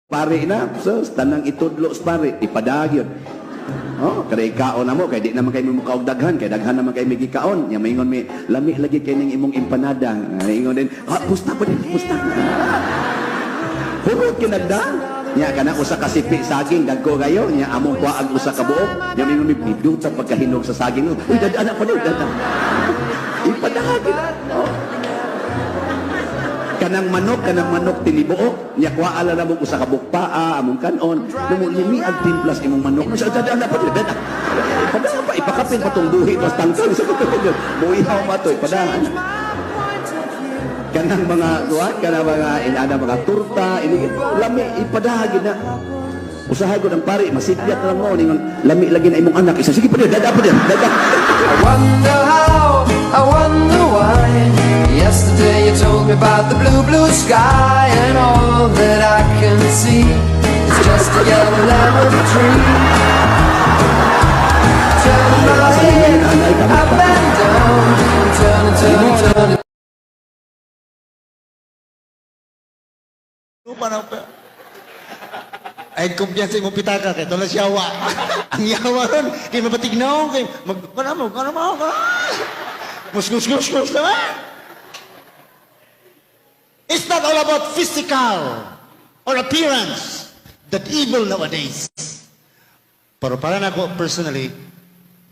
Pari na, so, tanang itudlo sa pari, ipadagyon. Oh, kada ikaon na mo, kay di naman kay mo og daghan, kay daghan naman kay mi gikaon. Nya maingon mi, lami lagi kay ning imong empanada. Ingon din, ah, pusta pa din, pusta. Hurot kinagda. Nya kana usa ka sipi saging dagko kayo, nya among kuwaag usa ka buok. Nya maingon mi, piduta pagkahinog sa saging. Uy, dada anak pa din, dada. Ipadagin. Oh. Kanang manok tinibuok, nya kuha ala na mo usa ka bukpaa among kanon, namo limi ang timplas imong manok. Sa dada anak pa din, dada. Ipadaan pa, ipakapin pa tong buhi pas tangkal sa muihaw ma to, ipadaan. Kanang mga kuan, kanang mga inana mga turta, ini lami ipadahagin na. Usahay ko ng pari, masikyat lang mo ningon lami lagi na imong anak. Isa sige pa din, dada pa din, dada. I wonder how, I wonder why. Yesterday you told me about the blue, blue sky, and all that I can see is just a yellow lemon tree. Turn my head up and down, and turn and turn and turn. Lupa na pa. Ay, kumpiyansa imong pitaka kay tula siya yawa. Ang yawa ron, kay mapatignaw, kay mag, kana mo, kana mo, kana. Mus, mus, mus, mus, naman. It's not all about physical or appearance that evil nowadays. Pero para nako personally,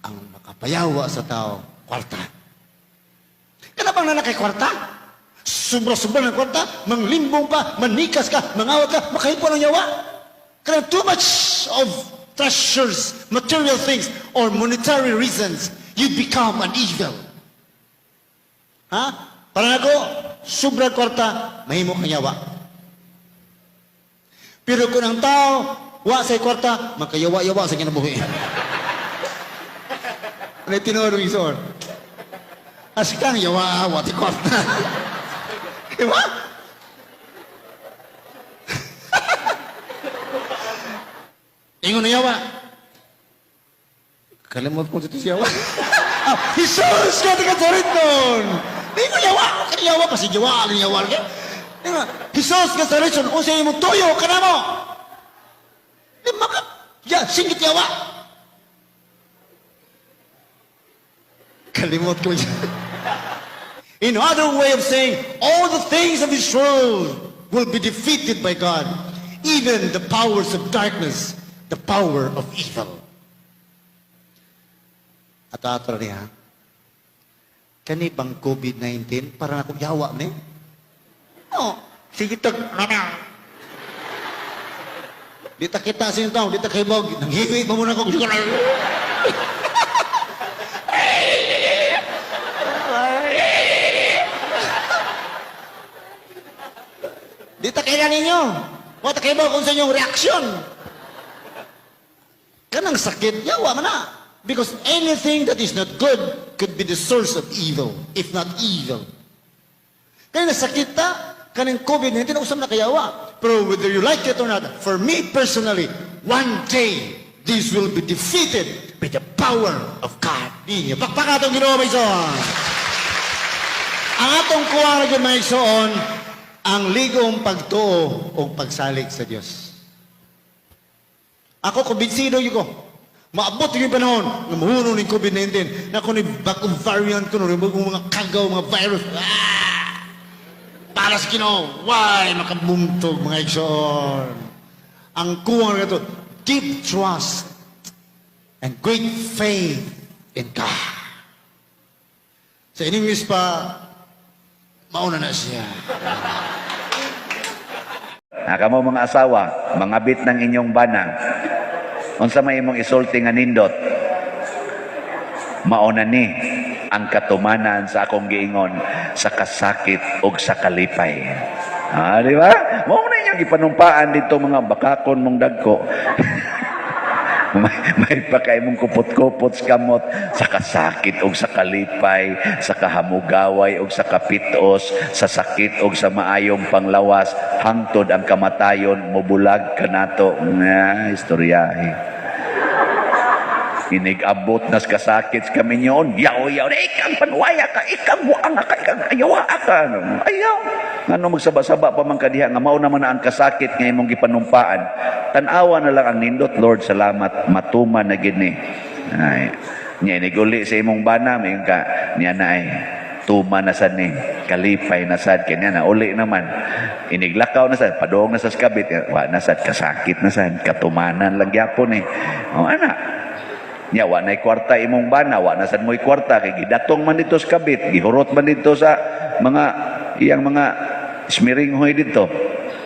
ang makapayawa sa tao, kwarta. Kana bang naa kay kwarta? Sobra-sobra ng kwarta, manglimbong pa, manikas ka, mangawat ka, makahipo ng yawa. Kana too much of treasures, material things, or monetary reasons, you become an evil. Ha? Para nako, sobra kwarta, mahimo kang yawa. Pero kung ang tao, wa sa kwarta, makayawa-yawa sa kinabuhi. Ano tinuod ng igsoon? Asikang yawa, wa ti kwarta. Diba? Ingon na yawa. Kalimot ko dito siya. Ah, Jesus! Kaya ka sa nun! Ingon yawa! Kaya yawa kasi yawa, alin yawa. Ingon, Jesus ka sa rin unsa imong tuyo ka na mo! Di maka, ya, singit yawa! Kalimot ko siya. In other way of saying, all the things of this world will be defeated by God. Even the powers of darkness, the power of evil. At ato niya, kani bang COVID-19, para akong yawa ni? Oh, sige tag, nana. Di ta kita sa tao, di ta kibog, nanghiwi pa muna ko. Di ta kailan ninyo. Wa ta kibog kung sa inyong reaksyon. Kanang sakit, yawa man na. Because anything that is not good could be the source of evil, if not evil. Kaya nasakit ta, kanang COVID-19, usam na kayawa. Pero whether you like it or not, for me personally, one day, this will be defeated by the power of God. Di niyo. Pakpak atong Ginoo, may igsoon. Ang atong kuha na gyud, may igsoon, ang ligong pagtuo o pagsalig sa Dios. Ako, kumbinsido yun ko. Maabot yung panahon nga mahuno ning COVID-19 na kung bagong variant ko, no, bagong mga kagaw, mga virus. Ah! Para sa Ginoo, why makabungtog mga igsoon? Ang kuwang na ito, deep trust and great faith in God. Sa English pa, mauna na siya. Kamo mga asawa, mga bit ng inyong bana. Unsa may imong isulti nga nindot? Mauna ni ang katumanan sa akong giingon sa kasakit ug sa kalipay. Ah, di ba? Mao na inyong gipanumpaan dito mga bakakon mong dagko. May pa kay mong kupot-kupot sa kamot sa kasakit og sa kalipay, sa kahamugaway og sa kapitos, sa sakit og sa maayong panglawas, hangtod ang kamatayon mobulag kanato. Nga istoryahe. Inig-abot nas kasakit sa kaminyon, yaw yaw, ikang panwaya ka, ikang buang ka, ikang ayaw ka. Ayaw. Ngano magsaba-saba pa man ka diha nga mao naman na ang kasakit nga imong gipanumpaan. Tan-awa na lang ang nindot, Lord, salamat matuman na gid ni. Ay, nya iniguli sa imong bana, mayon ka niya na ay tuma na sad ni, kalipay na sad kanya na uli naman. Iniglakaw na sad, padong na sa kabit, wa na sad, kasakit na sad, katumanan lang gyapon eh. O ana, nya wa nay kwarta imong bana, wa na sad mo'y kwarta kay gidatong man dito sa kabit, gihurot man dito sa mga iyang mga smiringhoy dito.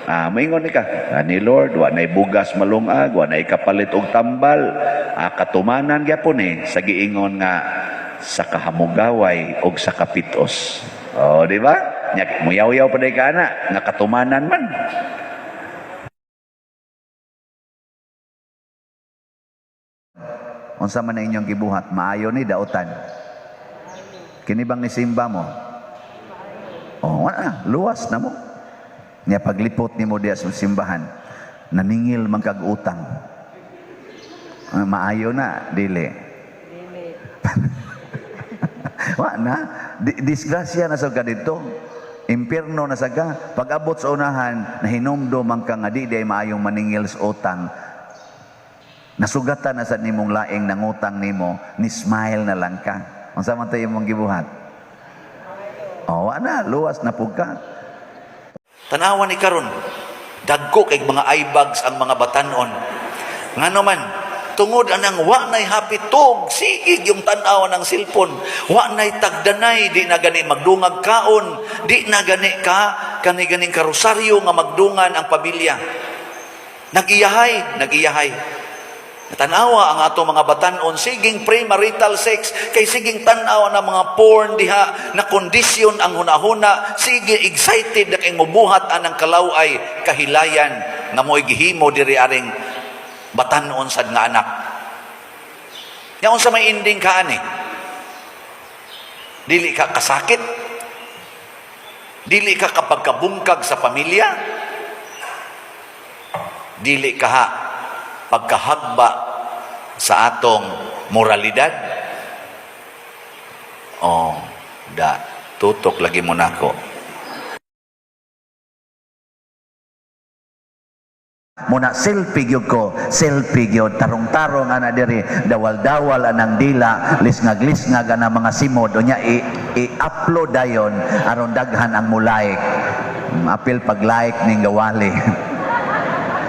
Ah, maingon ni ka, ani Lord, wa nay bugas malungag, wa nay kapalit og tambal. Ah, katumanan gyapon eh sa giingon nga sa kahamugaway og sa kapitos. Oh, di ba? Nya muyaw-yaw pa day ka ana, nga katumanan man. Unsa man na inyong gibuhat, maayo ni dautan. Kini bang nisimba mo? Oh, wala, luwas na mo. Nya paglipot nimo diya sa simbahan, naningil man kag utang. Ah, maayo na, dili. Wa na, disgrasya na sa ka dito. Impierno na sa ka. Pag-abot sa unahan, nahinumdum man ka nga di day maayong maningil sa utang. Nasugatan na sa nimong laing nangutang nimo, ni smile na lang ka. Unsa man to imong gibuhat? Oh, wa na, luwas na pug ka. Tanawa ni karon, dagko kay mga eye bags ang mga batanon. Ngano man, tungod anang wa nay happy tog, sige yung tan-aw ng cellphone. Wa nay tagdanay, di na gani magdungag kaon, di na gani ka kani ganing karosaryo nga magdungan ang pamilya. Nagiyahay, nagiyahay. Tanawa ang ato mga batanon, siging premarital sex, kay siging tanawa na mga porn diha, na kondisyon ang hunahuna, sige excited na kay mubuhat anang kalaway, kahilayan, nga mo'y gihimo diri aring batanon sad nga anak. Nya unsa may ending ka ani? Dili ka kasakit? Dili ka kapag kabungkag sa pamilya? Dili ka ha pagkahagba sa atong moralidad? Oh, da, tutok lagi mo nako. Muna selfie gyud ko, selfie gyud, tarong-tarong ana diri, dawal-dawal anang dila, lisngag-lisngag ana mga simod, unya i-upload dayon aron daghan ang mo-like. Apil pag-like ning gawali.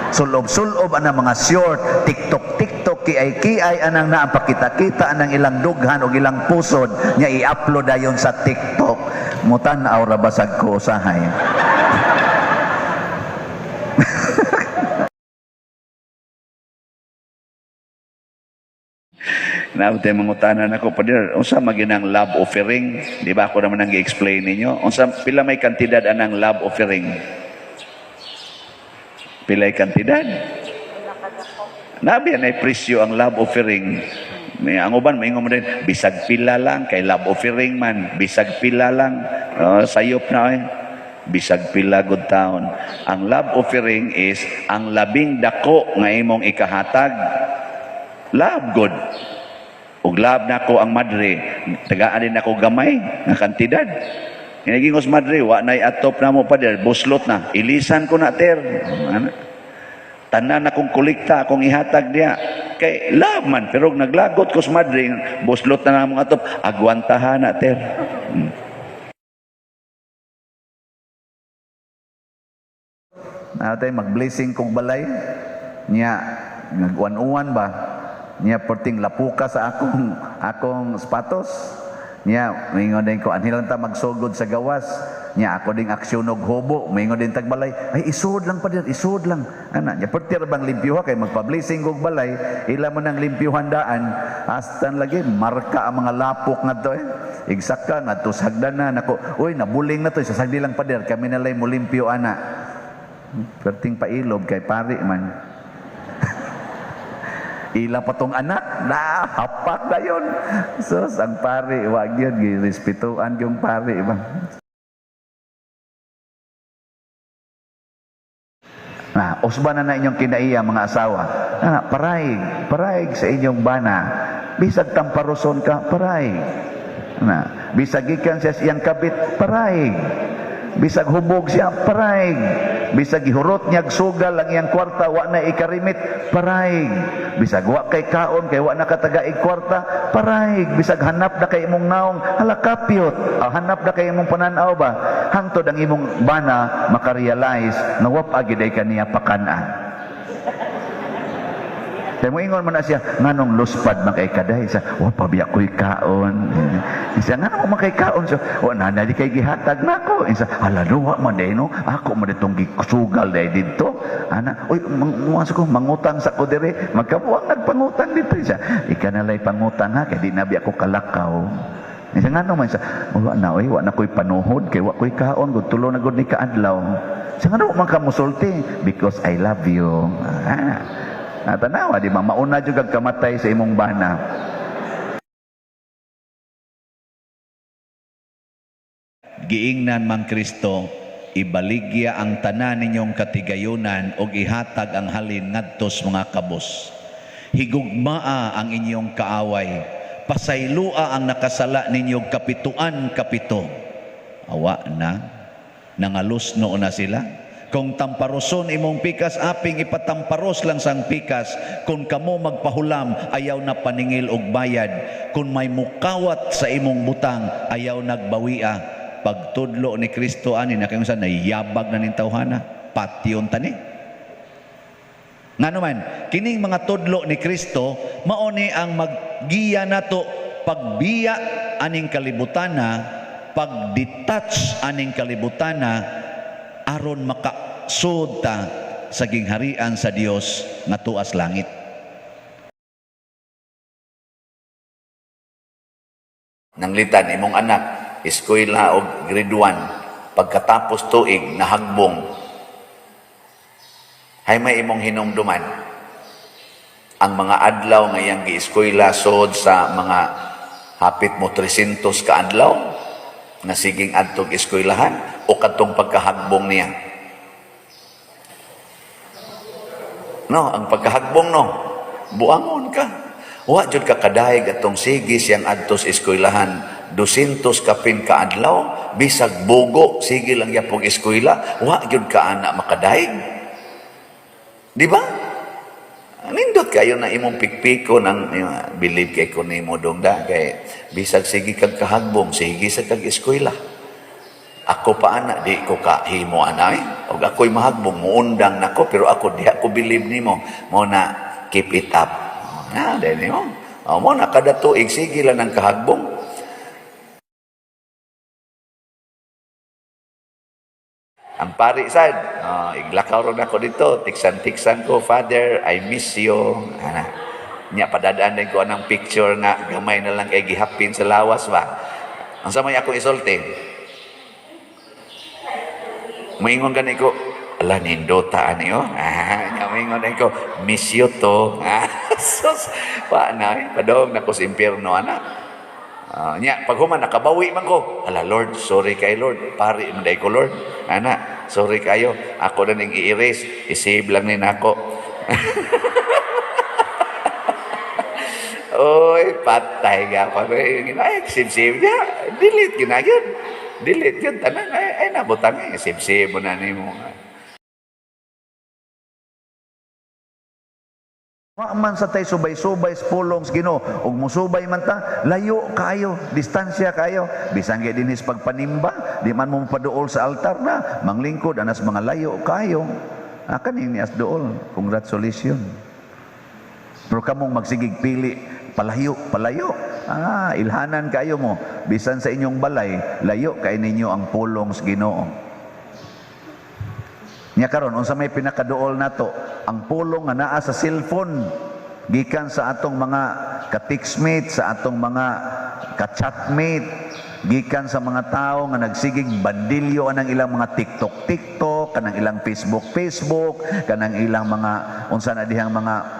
Sulob-sulob anang mga short, TikTok-TikTok, kiay-kiay anang naa pakita-kita anang ilang dughan og ilang pusod, nya i-upload dayon sa TikTok. Mutan-aw ra basag ko usahay. Naabot mangutanan ako, Pader, unsa maginang love offering? Di ba ako naman ang gi-explain ninyo? Unsa pila may kantidad anang love offering? Pilay kantidad? Nabi na presyo ang love offering. May ang uban maingon mo din, bisag pila lang kay love offering man, bisag pila lang. Oh, sayop na eh. Bisag pila good town. Ang love offering is ang labing dako nga imong ikahatag. Love good. Ug love nako ang madre, tagaan din ako gamay nga kantidad. Inagingos madre, wa nay atop na mo pader, buslot na. Ilisan ko na ter. Ano? Tanan akong kolekta, akong ihatag diya. Kay love man, pero naglagot ko sa madre, buslot na namong atop, agwantahan na ter. Natay mag-blessing kong balay niya, nag-uwan-uwan ba? Niya perting lapuka sa akong sapatos. Niya, maingon din ko, anhilan ta magsugod sa gawas. Niya, ako ding aksyon og hobo. Maingon din tagbalay, ay, isod lang pa din, isod lang. Ana, niya, pertir bang limpyuha kay magpa-blessing og balay, ila mo nang limpyuhan daan. Astan lagi, marka ang mga lapok nga to eh. Igsaka, nga to sagdana, nako, uy, nabuling na to, sasagdi lang pader, kami nalay mo limpyo, ana. Perting pailob kay pari man. Ila pa tong anak, na hapak na yun. Sus, ang pari, wag yun, girespetuan yung pari ba. Na, usba na na inyong kinaiya mga asawa. Na, paraig, paraig sa inyong bana. Bisag tamparoson ka, paraig. Na, bisag gikan siya sa iyang kabit, paraig. Bisag hubog siya, paraig. Bisag gihurot niyag sugal ang iyang kwarta, wa na ikarimit, paraig. Bisag wa kay kaon kay wa na katagaig kwarta, paraig. Bisag hanap na kay imong naong, hala kapyot. Ah, hanap na kay imong pananaw ba? Hangtod ang imong bana makarealize nga wa pa gid ay kaniya pakan-an. Kaya moingon man na siya, nganong luspad man kay kaday? Sa, wa pa biya ko'y kaon. Siya, nganong man kay kaon? Siya, wa na na di kay gihatag nako. Siya, hala no, wa man day no. Ako man ditong gisugal day didto. Ana, oy, mga ko, mangutang sa ko dire. Magkabuang nagpangutang dito. Siya, ika na lay pangutang ha, kay di na biya ko kalakaw. Siya, ngano man siya, wa na, oy, wa na ko'y panuhod, kay wa ko'y kaon, gud tulo na gud ni kaadlaw. Siya, ngano man ka musulti? Because I love you. Ah. Ah, tanawa, di ba? Mauna jud kag kamatay sa imong bana. Giingnan man Kristo, ibaligya ang tanan ninyong katigayunan og ihatag ang halin ngadto sa mga kabos. Higugmaa ang inyong kaaway. Pasaylua ang nakasala ninyo kapituan kapito. Awa na, nangalusno na sila. Kung tamparoson imong pikas, aping ipatamparos lang sang pikas. Kung kamo magpahulam, ayaw na paningil og bayad. Kung may mukawat sa imong butang, ayaw nagbawia. Pagtudlo ni Kristo ani na kayong sa nayabag na ning tawhana, patyon tani. Ngano man, kining mga tudlo ni Kristo mao ni ang maggiya nato pagbiya aning kalibutana, pagdetach aning kalibutana aron makasud ta sa gingharian sa Dios nga tuas langit. Nanglitan imong anak, eskwela og grade 1, pagkatapos tuig nahagbong. Hay may imong hinumduman ang mga adlaw nga iyang gieskwela sod sa mga hapit mo 300 ka adlaw nga siging adtog eskwelahan o kadtong pagkahagbong niya. No, ang pagkahagbong no, buangon ka. Wa jud ka kadayeg atong sige siyang adtos eskwelahan 200 kapin ka adlaw, bisag bugo sige lang yapong eskwela, wa jud ka ana makadayeg. Di ba? Nindot kayo na imong pikpiko ng believe kay ko nimo dong da kay bisag sige kag kahagbong, sige sa kag eskwela. Ako pa ana di ko kahimo ana eh. Og ako'y mahagbong muundang nako pero ako di ako believe nimo. Mo na keep it up. Na dai nimo. O, mo na kada tuig sige lang ang kahagbong. Ang pari sad, oh, iglakaw ron ako dito, tiksan-tiksan ko, "Father, I miss you." Ana. Nya padadaan din ko anang picture nga gamay na lang kay gihapin sa lawas ba. Ang sa may akong isulti. Moingon gani ko, "Ala, nindota ani oh." Ah, nya moingon ko, "Miss you to." Ah, sus, pa na, eh, padong na ko sa impyerno ana. Ah, nya pag human nakabawi man ko. "Ala Lord, sorry kay Lord. Pari man day ko Lord. Ana, sorry kayo. Ako na ning i-erase, i-save lang ni nako." Oy, patay ka pa. Ay, save save niya. Delete gina yun. Delete yun. Tanan, ay, ay nabutang eh. Save save mo na nimo. Wa man sa tay subay-subay sa pulong sa Ginoo ug musubay man ta, layo kaayo, distansya kaayo. Bisan kay dinhis pagpanimba, di man mo paduol sa altar na manglingkod anas mga layo kaayo. Ah, kaning ni as duol, congratulations. Pero kamong magsigig pili, palayo, palayo. Ah, ilhanan kayo mo. Bisan sa inyong balay, layo kay ninyo ang pulong sa Ginoo. Nya karon unsa may pinakaduol nato? Ang pulong nga naa sa cellphone gikan sa atong mga ka-textmate, sa atong mga ka-chatmate, gikan sa mga tao nga nagsigig bandilyo anang ilang mga TikTok TikTok, kanang ilang Facebook Facebook, kanang ilang mga unsa na dihang mga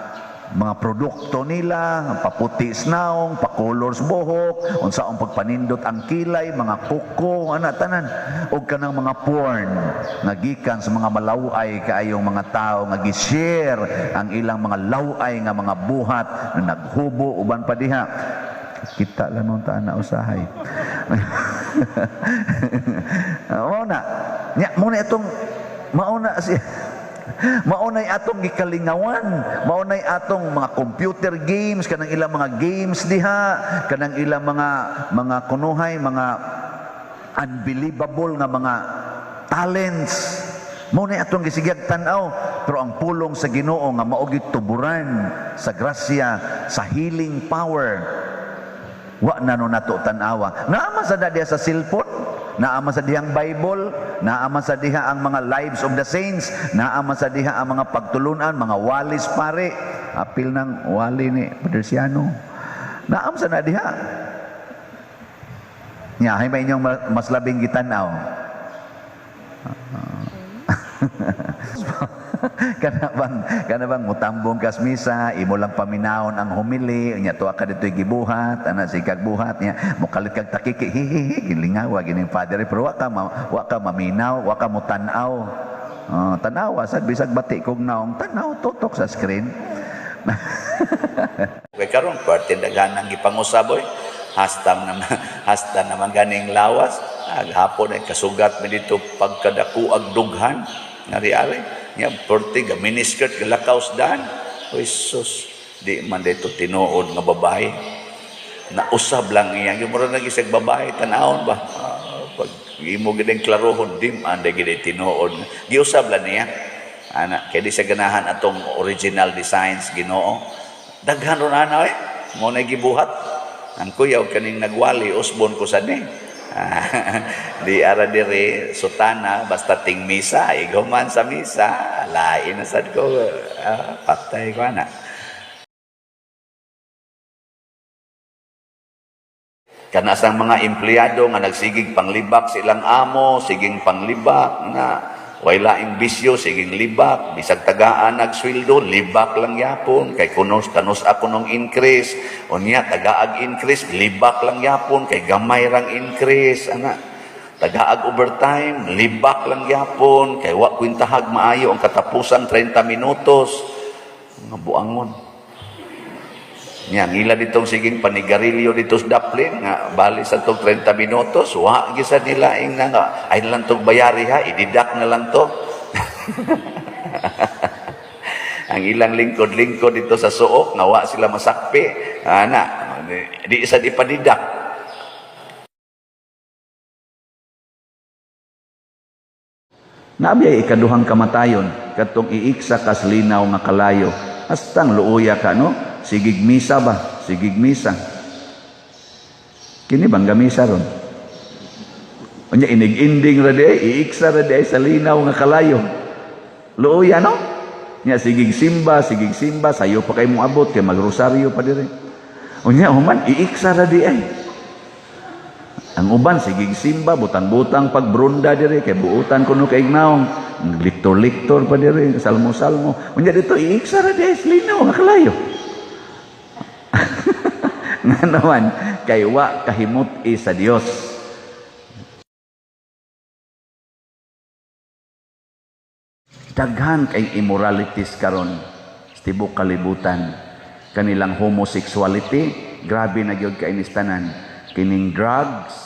produkto nila, paputi sa naong, pakolor sa buhok, unsaong pagpanindot ang kilay, mga kuko, ana tanan, ug kanang mga porn nga gikan sa mga malaway kaayong mga tao nga gi-share ang ilang mga laway nga mga buhat na naghubo uban pa diha. Kita lang nun ta na usahay. Mao na. Nya mo na itong mao na siya. Mao nay atong gikalingawan, mao nay atong mga computer games, kanang ilang mga games diha, kanang ilang mga kunuhay, mga unbelievable nga mga talents. Mao nay atong gisigag tan-aw, pero ang pulong sa Ginoo nga mao gyud tuburan sa grasya, sa healing power, wa na no nato tan-awa. Naa man sa diha sa cellphone, naa man sa dihang Bible, naa man sa diha ang mga lives of the saints, naa man sa diha ang mga pagtulunan, mga walis pare. Apil ng wali ni Patriciano. Naa man sa na diha. Nya, hay may inyong mas labing gitan-aw. Kana bang mutambong kas misa, imo lang paminawon ang humili, nya tuwa ka dito'y gibuhat, ana si kag buhat nya, mokalit kag takiki, hihihi, gilingawa gining father, pero wa ka maminaw, wa ka mutan-aw. Oh, tanawa sad bisag bati kog naong, tanaw tutok sa screen. Kay karon parte daghan ang gipangusab oy. Hasta naman hasta naman ganing lawas, hapon ay kasugat mi dito pagkadaku ag dughan ngari ari. Nya perti ga miniskirt galakaw sa daan. Oy sus, di man dito tinuod nga babae. Nausab lang iya, yung mura na gisag babae tan-awon ba. Pag imo gid ang klarohon, di man gid tinuod. Giusab lang niya. Ana, kay di siya ganahan atong original designs Ginoo. Daghan ron ana eh. Mo na gibuhat. Ang kuyaw kaning nagwali usbon ko sa ni. Di ara diri sutana basta ting misa iguman sa misa lain na sad ko, patay ko ana. Kana sang mga empleyado nga nagsigig panglibak sa ilang amo, siging panglibak nga way laing bisyo, siging libak, bisag tagaan nagsweldo, libak lang yapon kay kunos kanos ako nung increase. Unya tagaag increase, libak lang yapon kay gamay rang increase ana. Tagaag overtime, libak lang yapon kay wa kwintahag maayo ang katapusan 30 minutos. Mga buangon. Nya ngila ditong siging panigarilyo dito sa Daplin nga bali sa tog 30 minutos, wa gisa nila ing nga ay na lang tog bayari ha, i-deduct na lang to. Ang ilang lingkod-lingkod dito sa suok nga wa sila masakpi, ana di isa di padidak. Naabiyay ikaduhang kamatayon, katong iiksa kas linaw nga kalayo. Hastang luoya ka, no? Sigig misa ba? Sigig misa. Kini bang gamisa ron? Unya inig-ending ra di ay, iiksa ra di ay sa linaw nga kalayo. Luoya, no? Nya sigig simba, sayo pa kay mo abot kay magrosaryo pa dire. Unya human iiksa ra di ay. Ang uban sigig simba, butang-butang pagbrunda dire kay buutan kuno kay naong. Liktor-liktor pa dire, salmo-salmo. Unya dito iiksa ra di ay sa linaw nga kalayo. Nga naman, kay wa kahimut-i sa Dios. Daghan kay immoralities karon sa tibok kalibutan. Kanilang homosexuality, grabe na gyud kay tanan. Kining drugs,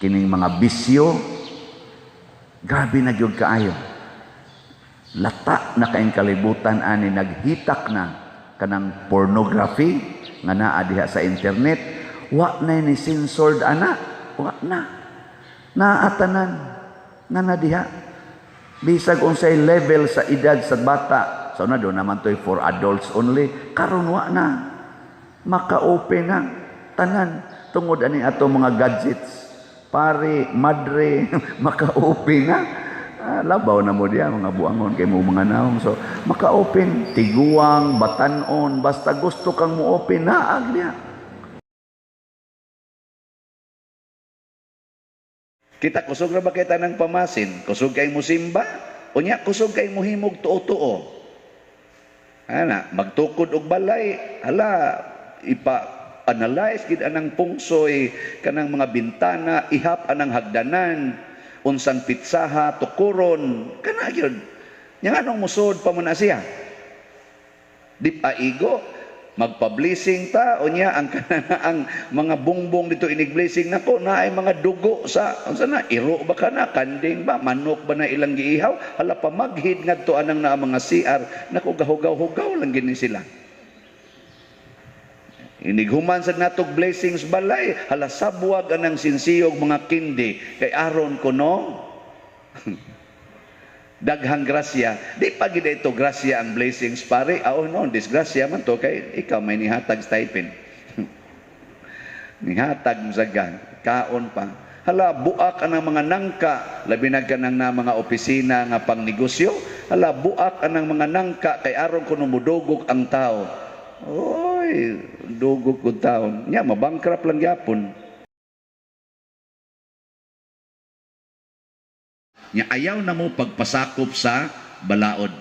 kining mga bisyo, grabe na gyud kaayo. Lata na kaing kalibutan ani, naghitak na kanang pornography nga naa diha sa internet, wa na ni censored ana, wa na. Naatanan na na diha. Bisag unsay level sa edad sa bata, so na do naman to'y for adults only, karon wa na. Maka-open na tanan tungod ani ato mga gadgets. Pare, madre, maka-open na. Labaw na mo diya mga buangon kay mo mga naong. So maka-open tiguang, batanon, basta gusto kang mo open naag diya. Kita kusog ra ba kita ng pamasin? Kusog kay mo simba? Unya kusog kay mo himog tuo-tuo. Ana, magtukod og balay, hala ipa-analyze gid anang pungsoy kanang mga bintana, ihap anang hagdanan, unsang pitsaha, tukuron, kana gyud. Nya nganong musod pa man na siya? Di pa igo. Magpa-blessing ta unya ang ang mga bongbong dito inig blessing nako na ay mga dugo sa unsa na, iro ba kana, kanding ba, manok ba na ilang giihaw, hala, pamaghid ngadto anang naa mga CR nako, gahugaw-hugaw lang gini sila. Inighuman sa natog blessings balay, hala, sabwag anang sinsiyog mga kindi kay aron kuno daghang grasya. Di pa gid ito grasya ang blessings, pare. Oh no, disgrasya man to kay ikaw may nihatag stipend. Nihatag mo sa kaon pa. Hala, buak ang mga nangka, labi na kanang na mga opisina nga pangnegosyo. Hala, buak ang mga nangka kay aron kuno mudugog ang tao. Oy, dugog ko tao. Nya mabankrupt lang gyapon. Nya ayaw na mo pagpasakop sa balaod.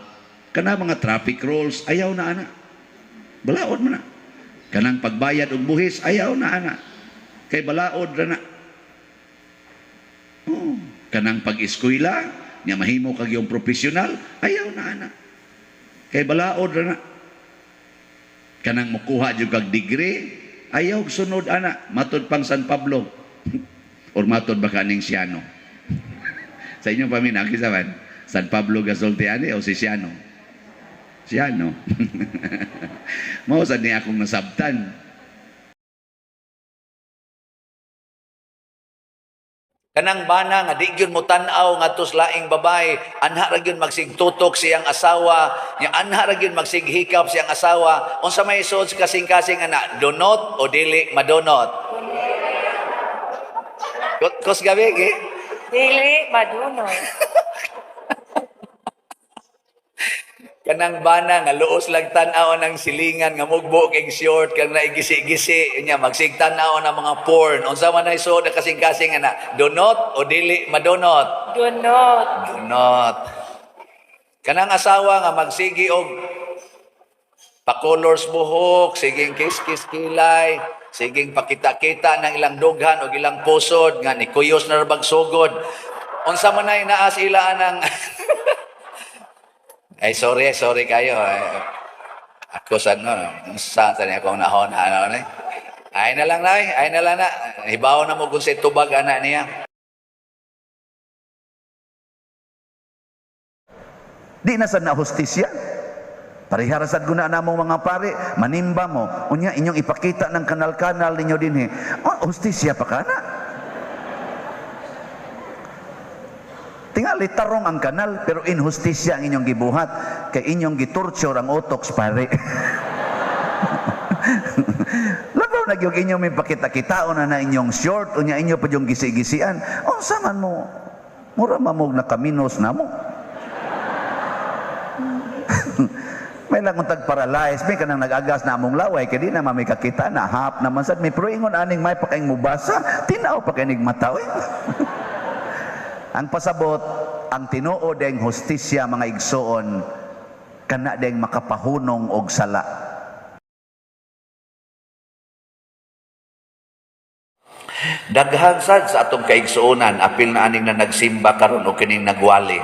Kana mga traffic rules, ayaw na ana. Balaod man na. Kanang pagbayad og buhis, ayaw na ana. Kay balaod ra na. Oh, kanang pag-eskwela, nya mahimo kag yung profesional, ayaw na ana. Kay balaod ra na. Kanang mukuha jud kag degree, ayaw sunod ana, matod pang San Pablo. Or matod ba kaning Siano? Sa inyong paminaw, kinsa man? San Pablo gasulti ani o si Siano? Siano. Mao sad ni akong nasabtan. Kanang bana nga di gyud mo tan-aw ngadto sa laing babae, anha ra gyud magsigtutok siyang asawa, nya anha ra gyud magsighikap siyang asawa. Unsa may isuod sa kasing-kasing ana, donot o dili madonot? Kos gabi eh? Dili madunot. Kanang bana nga luos lang tan-aw ng silingan nga mugbo kay short kang naigisi-gisi nya magsigtan-aw ng mga porn. Unsa man ay suod ang kasing-kasing ana, donot o dili madonot? Dunot. Donot. Kanang asawa nga magsigi og pakolors buhok, siging kiss-kiss kilay, siging pakita-kita ng ilang dughan og ilang pusod nga ni kuyos na rabag sugod. Unsa man ay naa sa ila anang Ay, sorry, sorry kayo. Ay, ako sa no, sa sa niya akong nahon ano ni. Ay na lang na, ay na lang na. Hibaw na mo kung sa tubag ana niya. Di na sad na hustisya. Parehara sad guna namong mga pare, manimba mo, unya inyong ipakita ng kanal-kanal ninyo dinhi. Oh, hustisya pa kana. Tingali tarong ang kanal pero inhustisya ang inyong gibuhat kay inyong gitorture ang utok sa pare. Labaw na gyud inyong may pakita-kitaon na na inyong short, unya inyo pa yung gisi-gisian. Unsa man mo? Mura mamog na kaminos na mo. May lang kung tag-paralyze, may kanang nag-agas na among laway, kaya di na mami kakita na, hap naman sad, may pero ingon aning may pakaing mubasa, tinaw pa kay mata, oy. Ang pasabot, ang tinuod ang hustisya mga igsoon, kana deng makapahunong og sala. Daghan sad sa atong kaigsuonan, apil na aning na nagsimba karon o kining nagwali.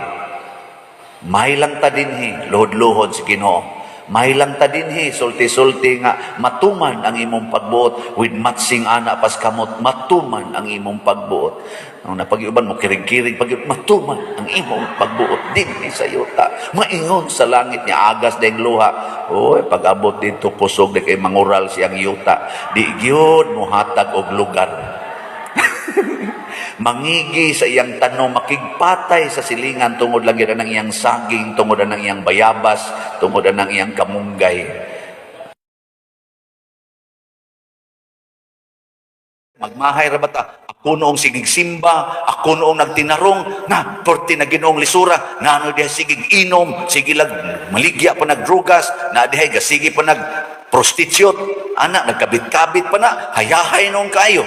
May lang ta dinhi, luhod-luhod si Ginoo. May lang ta dinhi, sulti-sulti nga matuman ang imong pagbuot with matsing ana pas kamot, matuman ang imong pagbuot. Ang napag-iuban mo kirig-kirig pag matuman ang imong pagbuot dinhi sa yuta. Maingon sa langit niya agas deng luha. Oy, pag-abot dito kusog di kay mangural siyang yuta. Di gyud mohatag og lugar. Mangigi sa iyang tanom, makigpatay sa silingan tungod lang yun ang iyang saging, tungod ang iyang bayabas, tungod ang iyang kamunggay. Magmahay ra bata, ako noong sigig simba, ako noong nagtinarong, na, porti na Ginoong lisura, na ano diha sigig inom, sige lag maligya pa nagdrugas, na diha sige pa nag prostitute, ana, nagkabit-kabit pa na, hayahay noong kayo.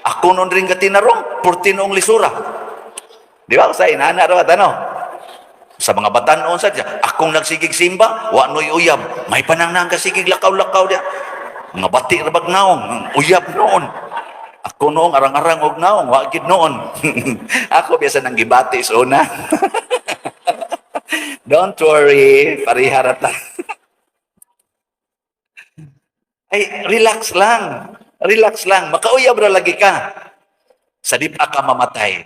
Ako noon rin katinarong, porti noong lisura. Di ba? Sa inana ra ba ano? Sa mga batan-on sa diya, akong nagsigig simba, wa noy uyab. May panangnang kasigig lakaw-lakaw diya. Mga bati ra bag naong, uyab noon. Ako noong arang-arang og naong, wa gid noon. Ako biasa nang gibati sa una. Don't worry, parihara ta. Ay, relax lang. Relax lang. Makauyab ra lagi ka. Sa di pa ka mamatay.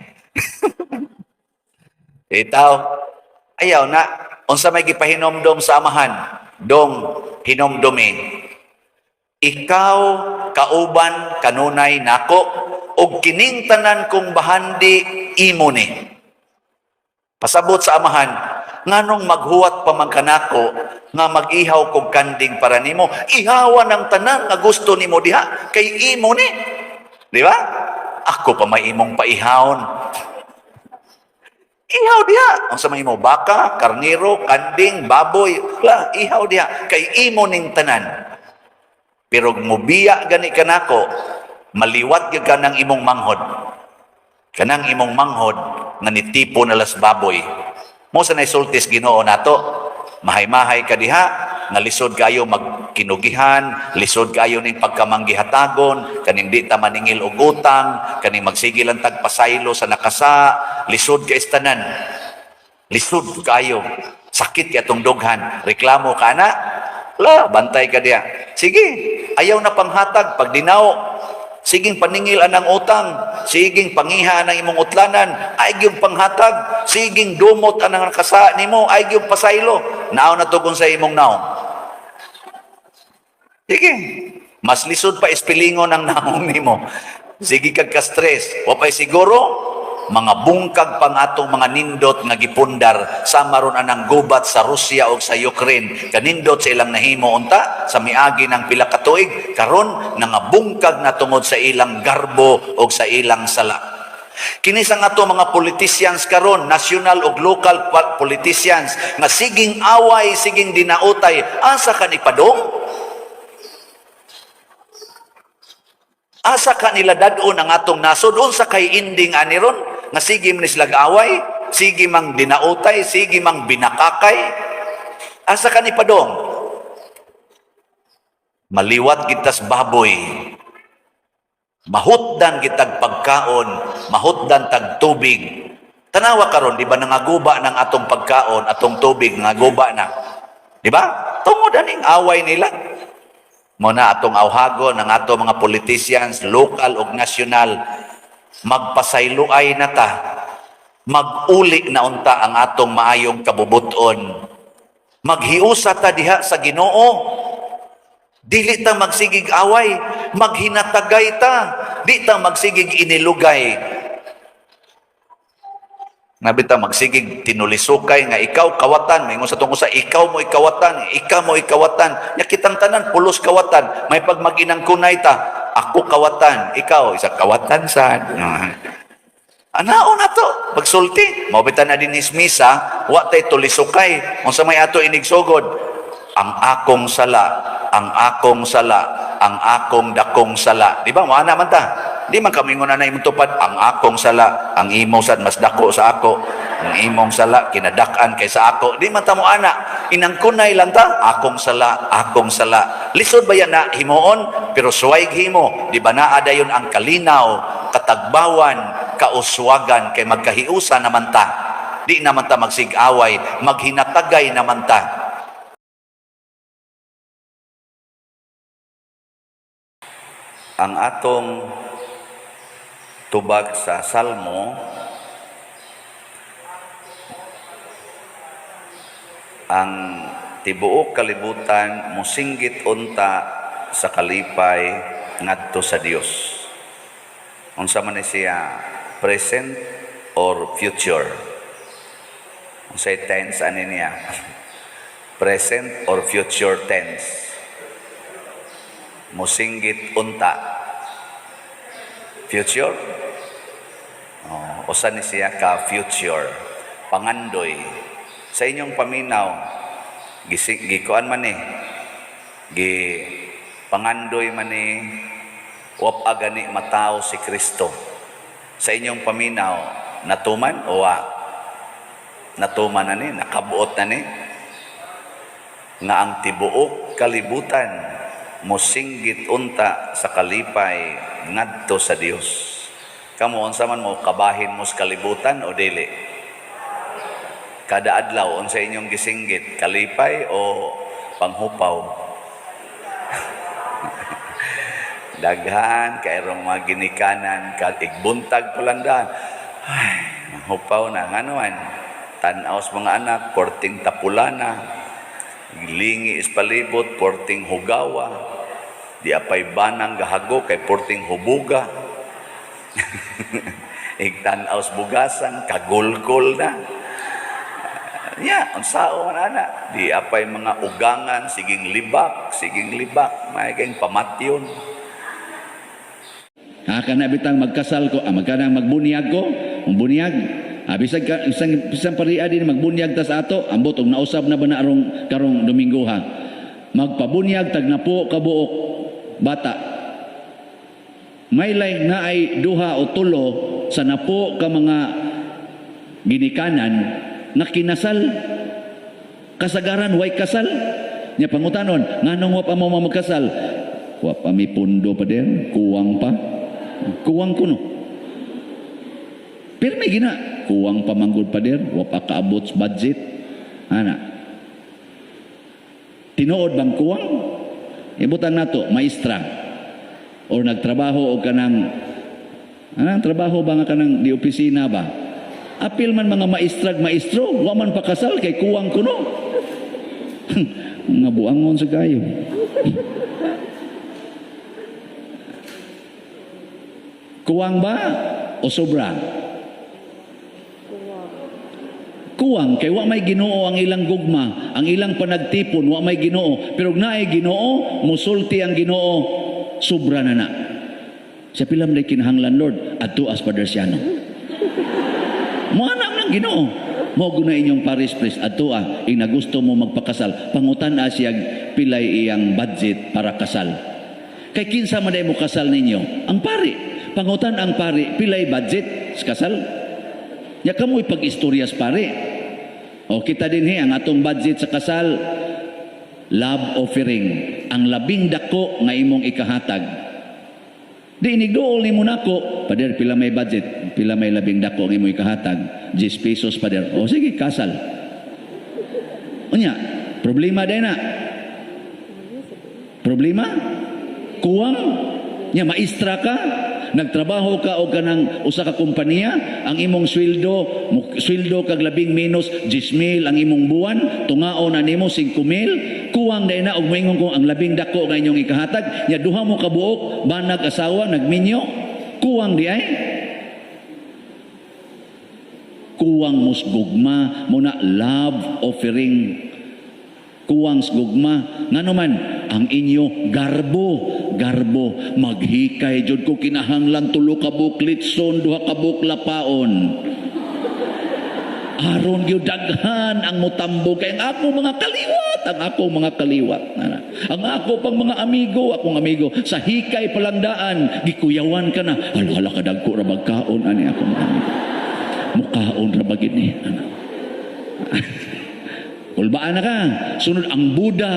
Itaw, ayaw na. Unsa may gipahinomdom sa amahan? Dong hinomdomi. Ikaw kauban kanunay nako ug kining tanan kong bahandi imo ni. Pasabot sa amahan, nganong maghuwat pa man kanako nga mag-ihaw kog kanding para nimo? Ihawan ang tanan nga gusto nimo diha kay imo ni. Di ba? Ako pa may imong paihawon. Ihaw diha. Ang sa may imo baka, karniro, kanding, baboy, la, ihaw diha kay imo ning tanan. Pero mubiya gani kanako, maliwat gyud ka ng imong manghod. Kanang imong manghod nga nitipo na las baboy. Mo sa naisultis Ginoo nato, mahay-mahay ka diha, nga lisod kayo magkinugihan, lisod kayo ning pagkamanggihatagon, kaning di ta maningil og utang, kaning magsigil ang tagpasaylo sa nakasa, lisod ka istanan. Lisod kayo. Sakit kay atong dughan. Reklamo ka na? La, bantay ka diha. Sige, ayaw na panghatag pag dinaw. Siging paningil anang utang, siging pangiha anang imong utlanan, ay gyud panghatag, siging dumot anang nakasa nimo, ay gyud pasaylo. Naaw na tugon sa imong naong. Sige, mas lisod pa ispilingon ang naong nimo. Sige kag ka-stress. Wa pa'y siguro, mga bungkag pang atong mga nindot nga gipundar sama ron anang gubat sa Russia o sa Ukraine, kanindot sa ilang nahimo unta sa miagi ng pila ka tuig. Karon nangabungkag na tungod sa ilang garbo o sa ilang sala. Kini sa ato mga politicians karon, national ug local politicians nga siging away, siging dinautay, asa kan ipadong? Asa ka nila dad-on ang atong nasod? Unsa kay ending ani ron? Nga sige man sila away, sige mang dinautay, sige mang binakakay. Asa ka ni padong? Maliwat kitas baboy. Mahutdan kitag pagkaon, mahutdan tag tubig. Tanawa karon, di ba nangaguba ng atong pagkaon, atong tubig, nangaguba na. Di ba? Tungod aning away nila. Mo na atong awhagon ang ato mga politicians, local ug national, magpasayloay na ta, mag-uli na unta ang atong maayong kabubuton. Maghiusa ta diha sa Ginoo. Dili ta magsigig away, maghinatagay ta, di ta magsigig inilugay. Nabita magsigig tinulisukay nga ikaw kawatan, maingon sa tungkol sa ikaw mo ikawatan, ikaw mo ikawatan. Nya kitang tanan pulos kawatan, may pag mag-inang kunay ta, ako kawatan, ikaw isa kawatan sad. Anao na to, pagsulti, mao bita na din misa, wa tay tulisukay, unsa may ato inigsugod, ang akong sala, ang akong sala, ang akong dakong sala. Di ba? Mo ana man ta. Di man kami nguna na imong tupad, ang akong sala, ang imong sad mas dako sa ako, ang imong sala kinadak-an kaysa ako. Di man ta mo ana, inangkunay lang ta, akong sala, akong sala. Lisod ba yan na himuon? Pero suway himo, di ba naa dayon ang kalinaw, katagbawan, kauswagan, kay magkahiusa naman ta. Di naman ta magsigaway, maghinatagay naman ta. Ang atong tubag sa Salmo, ang tibuok kalibutan mosinggit unta sa kalipay ngadto sa Dios. Unsa man ni siya, present or future? Unsay tense ani niya? Present or future tense? Mosinggit unta. Future? Oh, usa ni siya ka future. Pangandoy. Sa inyong paminaw, gikuan man ni, gi pangandoy man ni, wap agani mataw si Kristo. Sa inyong paminaw, natuman o wa? Natuman na ni, nakabuot na ni, nga ang tibuok kalibutan mosinggit unta sa kalipay ngadto sa Dios. Kamo unsa man mo kabahin mo sa kalibutan o dili? Kada adlaw unsa inyong gisinggit, kalipay o panghupaw? Daghan kayrong mga ginikanan kad igbuntag pa lang daan. Ay, hupaw na ngano man. Tan-aw sa mga anak, porting tapulana. Lingi is palibot, porting hugawa. Di apay banang gahago kay porting hubuga. Igtan-aw sa bugasan, kagulgol na. Ya, unsao man ana. Di apay mga ugangan, siging libak, may kayong pamatyon. Ha, kana bitang magkasal ko, magkanang magbunyag ko, bunyag. Bisag ka, isang isang pariya din magbunyag ta sa ato, ambot og nausab na ba na arong karong Domingo ha. Magpabunyag tag napo ka buok bata. May like na ay duha o tulo sa napo ka mga ginikanan nga kinasal, kasagaran way kasal. Nya pangutanon, nganong wa pa mo magkasal? Wa pa mi pundo pa din, kuwang pa. Kuwang kuno. Pirmi gina, kuwang pa manggod, pader, wa pa kaabot sa budget. Ana. Tinuod bang kuwang? Ibutang nato, maestra or nagtrabaho o kanang anang trabaho ba nga kanang di opisina ba? Apil man mga maestrag maestro, wa man pa kasal kay kuwang kuno. Nga buangon sa kayo. Kuwang ba o sobra? Kuwang kay wa may Ginoo ang ilang gugma, ang ilang panagtipon wa may Ginoo. Pero naay Ginoo, musulti ang Ginoo, sobra na na. Sa pila man kinahanglan, Lord, adto as Padersiano. Moanam ng Ginoo. Mao guna inyong parish priest adto ing nagusto mo magpakasal, pangutan-a siya pilay iyang budget para kasal. Kay kinsa man mo kasal ninyo? Ang pari. Pangutan ang pari pilay budget sa kasal. Nya kamoy pag-istorya sa pari. O kita din he ang atong budget sa kasal, love offering, ang labing dako nga imong ikahatag. Di inigduol nimo nako, "Pader, pila may budget, pila may labing dako ang imong ikahatag?" 10 pesos, pader. O sige, kasal. Unya, problema din na. Problema? Kuwang? Nya maestra ka, nagtrabaho ka og kanang usa ka kompanya, ang imong sweldo, sweldo kag labing menos 10,000 ang imong buwan, tungaon na nimo 5,000, kuwang dai na og moingon ko ang labing dako nga inyong ikahatag, nya duha mo ka buok, banag asawa nagminyo, kuwang di ay. Kuwang mus gugma mo na love offering. Kuwang sa gugma ngano man ang inyo garbo, garbo maghikay jud ko kinahanglan tulo ka buok litson, duha ka buok lapaon, aron gyud daghan ang motambog kay ang ako mga kaliwat, ang ako mga kaliwat ana. Ang ako pang mga amigo, akong amigo sa hikay palangdaan gikuyawan ka na, hala hala, kadagko ra magkaon ani ako mga amigo, mukaon ra ba gid ni ana. Kulbaan na ka. Sunod ang Buddha,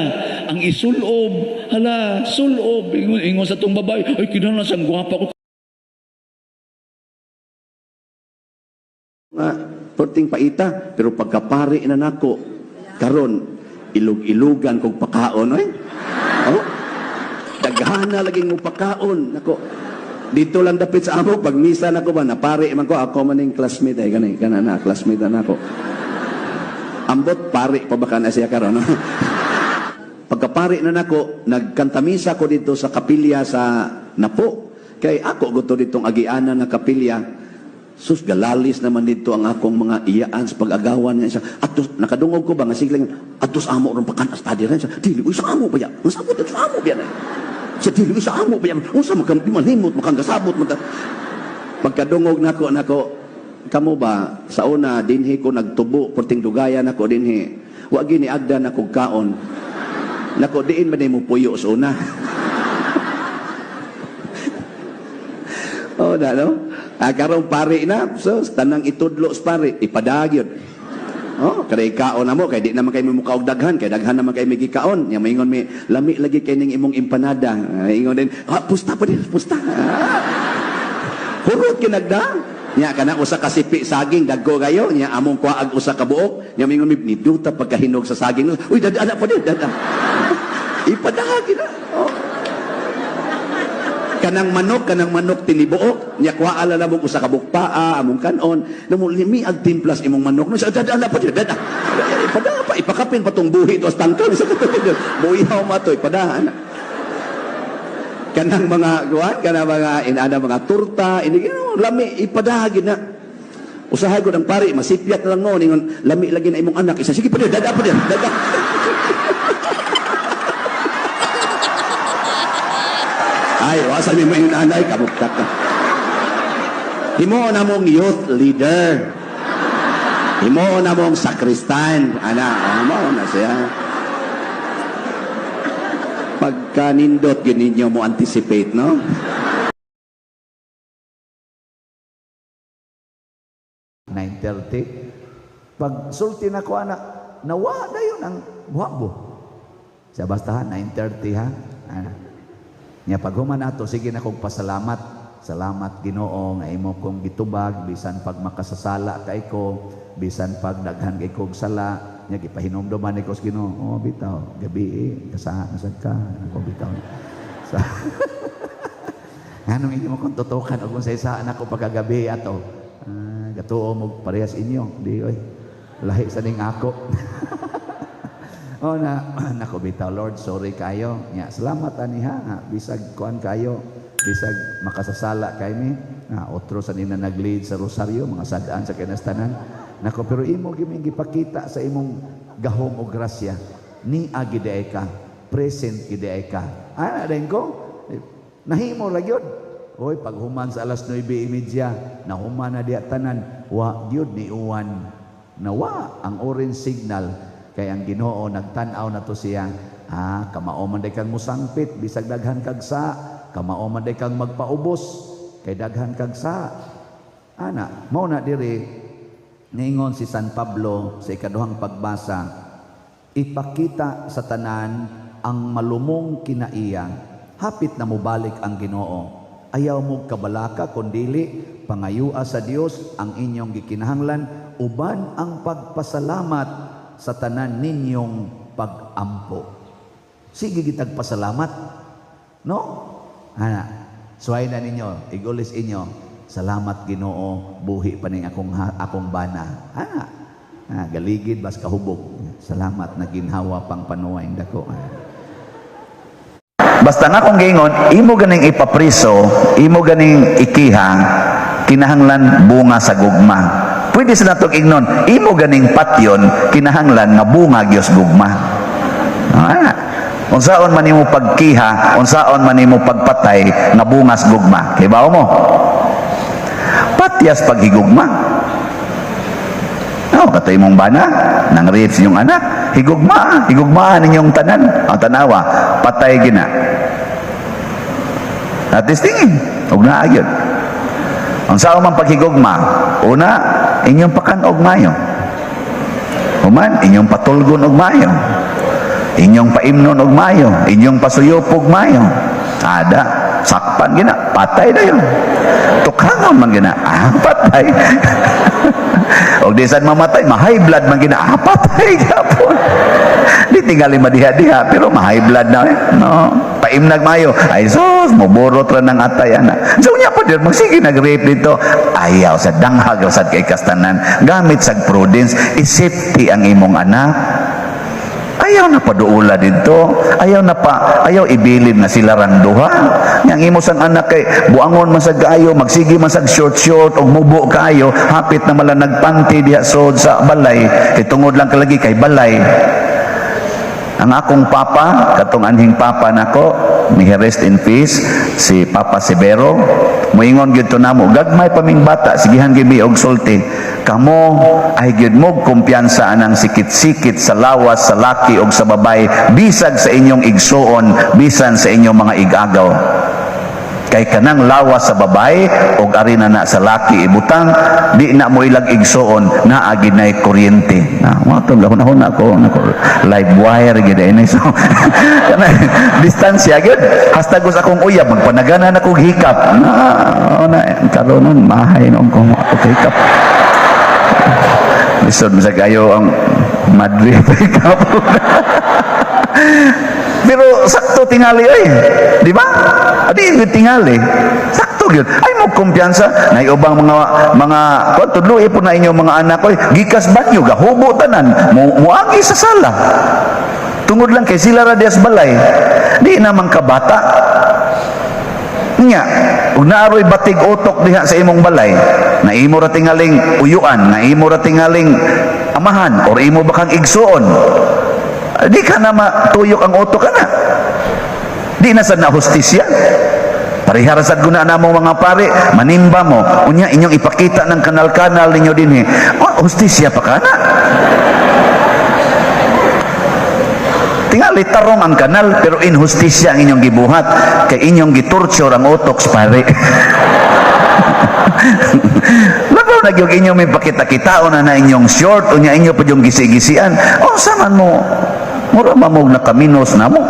ang isulob. Hala, sulob. Ingon, ingon sa tong babae, ay kinahanglan sang gwapa ko. Nga perting paita, pero pagkapari na nako karon, ilog-ilugan kog pakaon oy. Oh. Daghana laging mo pakaon nako. Dito lang dapit sa amo pag misa nako ba napari man ko, ako man ning classmate ay kani kana na classmate na nako. Ambot pari pa baka na siya karon. Pagkapari na nako, nagkantamisa ko dito sa kapilya sa Napo. Kay ako gusto ditong agianan nga kapilya. Sus, galalis naman dito ang akong mga iyaan sa pag-agawan nga siya. Atos, nakadungog ko ba nga siglang, atos amo ron pakan as padre siya. Dili, uy, sa amo ba ya? Ang sabot, sa amo ba yan? Sa dili, uy, sa amo ba yan? Unsa man di man himot, makang kasabot man ta. Pagkadungog nako nako, kamo ba, sa una, dinhi ko nagtubo, perting dugayan ako dinhi. Wa gini agdan ako kaon. Nako, diin man mo puyo sa una. Oh, na, no? Karon pari na, so, tanang itudlo sa pari, ipadagyon. Oh, kada ikaon na mo, kay di naman kay mo og daghan, kay daghan naman kay may gikaon. Nya maingon mi, lami lagi kay ning imong empanada. Ingon din, pusta pa din, pusta. Hurot kinagda. Nya kana usa ka sipi saging dagko kayo, nya among kuwaag usa ka buok. Nya maingon mi, niduta pagkahinog sa saging. Uy, dada pa din, dada. Ipadagi na. Oh. Kanang manok tinibuok, nya kuha na mo usa ka bukpaa among kanon, namo limi ag timplas imong manok. No, sa dada pa dada. Pada pa ipakapin patong buhi to tangkal sa katulad. Muihaw matoy pada ana. Kanang mga kuan, kanang mga inana mga turta, ini lami ipadahagi na. Usahay ko ng pari, masipyat na lang no, ningon, lami lagi na imong anak. Isa, sige pa dada pa dada. Ay, wasa ni may nanay, kamuktak ka. Himo na mong youth leader. Himo na mong sakristan. Ana, mo na siya. Pagka nindot, yun ninyo mo anticipate, no? 9:30. Pag sulti na ko anak, nawa na yun ang buhabo. Sa basta ha, 9:30 ha. Ana. Nya pag human ato, sige na kong pasalamat. Salamat Ginoo nga imo kong gitubag bisan pag makasasala kay ko, bisan pag daghan kay kog sala, nya gipahinumduman ni ko sa Ginoo. Oh, bitaw, gabi eh, kasaha na sad ka, ako bitaw. Sa Nganong inyo kong tutukan og kung sa isaan ako pagkagabi ato. Ah, gatuo mo parehas inyo, di oy. Lahi sa ning ako. Oh na nako bitaw Lord, sorry kayo. Nya salamat ani ha, nga, bisag kuan kayo, bisag makasasala kay mi. Nga otro sa nina nag-lead sa rosaryo, mga sadaan sa kinastanan. Nako pero imo giming gipakita sa imong gahom o grasya. Ni agi diay ka, present gid diay ka. Ana dayon ko. Nahimo ra gyud. Oy, paghuman sa alas 9:30, nahuman na diya tanan, wa gyud ni uwan. Nawa ang orange signal kay ang Ginoo nagtan-aw na to siya. Ah, kamao man day kang musangpit bisag daghan kag sa, kamao man day kang magpaubos kay daghan kag sa. Ana, mao na diri niingon si San Pablo sa ikaduhang pagbasa, ipakita sa tanan ang malumong kinaiya. Hapit na mobalik ang Ginoo. Ayaw mo kabalaka kundili pangayua sa Dios ang inyong gikinahanglan uban ang pagpasalamat sa tanan ninyong pagampo. Sige gitag pasalamat. No? Ana, suway na ninyo, igulis inyo. Salamat Ginoo, buhi pa ning akong akong bana. Ana, ah, galigid bas kahubog. Salamat na ginhawa pang panuway dako. Basta nga kung giingon, imo ganing ipapriso, imo ganing ikiha, kinahanglan bunga sa gugma. Pwede sa natong ingnon, imo ganing patyon, kinahanglan nga bunga gyud gugma. Ah, unsaon man nimo pagkiha, unsaon man nimo pagpatay nga bungas gugma. Kay bawo mo? Patyas paghigugma. Oh, katoy mong bana, nang rape inyong anak, higugma, higugmaan ninyong tanan. Ang tanawa, patay gina. At least tingin, ug naa gyud. Ang sao man paghigugma, una, inyong pakan-og maayo. Human, inyong patulgon og maayo. Inyong paimnon og maayo, inyong pasuyop og maayo. Ada, sakpan gina, patay na yun. Tukhangon man gina, ah, patay. Og di sad mamatay, ma-high blood man gina, ah, patay gapon. Di tingali madiha-diha, pero ma-high blood na eh. No. Paimnag mayo, ay sus, muburot ra ng atay ana. So nya pa dir magsige nag-rape dito. Ayaw sa danghag sad kay kastanan, gamit sa prudence, i-safety ang imong anak. Ayaw na paduula dito. Ayaw na pa, ayaw ibilin na sila rang duha. Yang imo sang anak kay buangon man sad kaayo, magsige man sad short short og mubo kaayo, hapit na mala nagpanty diha sod sa balay, kay tungod lang kalagi kay balay. Ang akong papa, katong anhing papa nako, may rest in peace, si Papa Severo, moingon gyud to namo, gagmay pa ming bata, sigihan gyud mi og sulti. Kamo ay gyud mo kumpiyansa anang sikit-sikit sa lawas sa laki og sa babay, bisag sa inyong igsuon, bisan sa inyong mga igagaw. Kay kanang lawas sa babay og ari na na sa laki ibutang, di na mo ilag igsuon, naa gid nay kuryente. Na mo to gahuna-huna ko nako live wire gid ini. So kana distansya gyud hastag sa akong uyab magpanagana na kog hikap. Na na karon nun mahay noon ko ako hikap. Lisod sa kayo ang Madrid hikap. Pero sakto tingali ay, di ba? Adi gyud tingali. Sakto gyud. Ay mo kumpiyansa na ubang mga kuan, tudloy po na inyong mga anak oy, gikas banyo gahubo tanan, mo muagi sa sala. Tungod lang kay sila ra dias balay. Di naman kabata. Nya, ug naaroy batig utok diha sa imong balay, na imo ra tingaling uyuan, na imo ra tingaling amahan, or imo ba kang igsuon, di ka na matuyok ang utok ka na. Di na sad na hustisya. Parehara sad guna na mo mga pare, manimba mo, unya inyong ipakita ng kanal-kanal ninyo dinhi. Oh, hustisya pa ka na. Tingali tarong ang kanal pero inhustisya ang inyong gibuhat kay inyong gitorture ang utok sa pare. Labaw na gyud inyong may pakita-kitaon na na inyong short unya inyo pa yung gisi-gisian. Oh, sa man mo mura mamog nakaminos na mo.